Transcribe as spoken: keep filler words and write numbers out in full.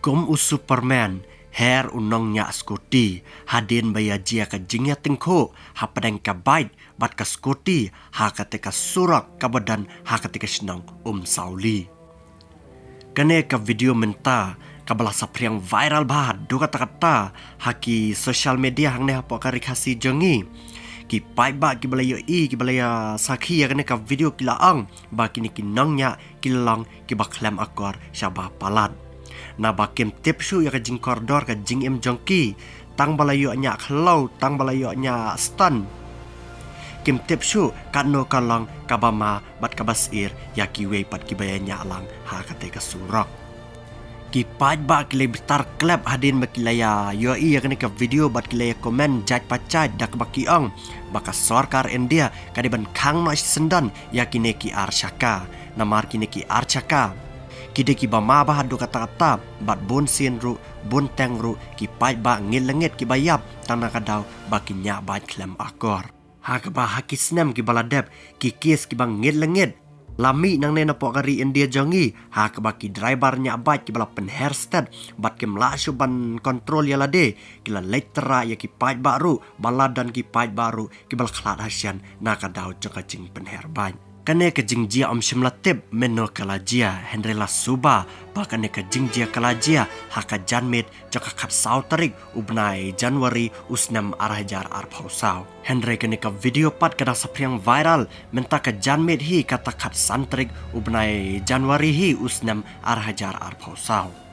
Kum u Superman, her u nongñiah skuti, hadien ba ïa jia ka jingïatyngkhuh hapdeng ka bike bad ka skuti ha kata ka surok kaba don ha kata ka shnong Umsawli. Kane ka video mynta kaba la saphriang viral bha haduh katta katta ha ki social media hangne hapoh ka Ri Khasi jong ngi. Ki paidbah kiba la ïohi, kiba la ïa sakhi ïa kane ka video ki la ong ba kine ki nongñiah ki la long kiba khlem akor shaba palat. Naba kim tip shuh ïa ka jingkordor ka jingim jong ki, tang ba la ïoh ñiah khlaw, tang ba la ïoh ñiah stun. Kim tip shuh katno ka long kaba ma bad kaba shyrkhei ïa kiwei pat kiba ïa ñiah lang ha kata ka surok. Ki paidbah ki la bitar klep hadien ba ki la ïa ïohi ïa kane ka video bad ki la ïa comment jait pa jait da kaba ki ong ba ka sorkar India ka dei ban khang noh shisyndon ïa kine ki ar shaka. Namar kine ki ar shaka ki dei kiba ma bha haduh katta katta bad bun sien ruh, bun teng ruh ki paidbah ngit lyngnit kiba ïap tang na ka daw ba ki ñiah bike khlem akor. Ha kaba ha ki snem kiba la dep ki case kiba ngit lyngnit la mih nangne napoh ka ri India jong ngi, ha kaba ki driver ñiah bike kiba la pynher stet bad kim lah shuh ban control ïa lade, ki la leit tyrwa ïa ki paidbah ruh ba la don ki paidbah ruh kiba la khlad hashian na ka daw jong ka jingpynher bike. Kane ka jingjia ym shym la tip mynno ka la jia, hynrei la suba ba kane ka jingjia ka la jia ha ka janmiet jong ka khatsaw tarik u bnai January u snem ar hajar arphew saw. Hynrei kane ka video pat ka dang saphriang viral mynta ka janmiet hi kata khatsan tarik u bnai January hi u snem ar hajar arphew saw.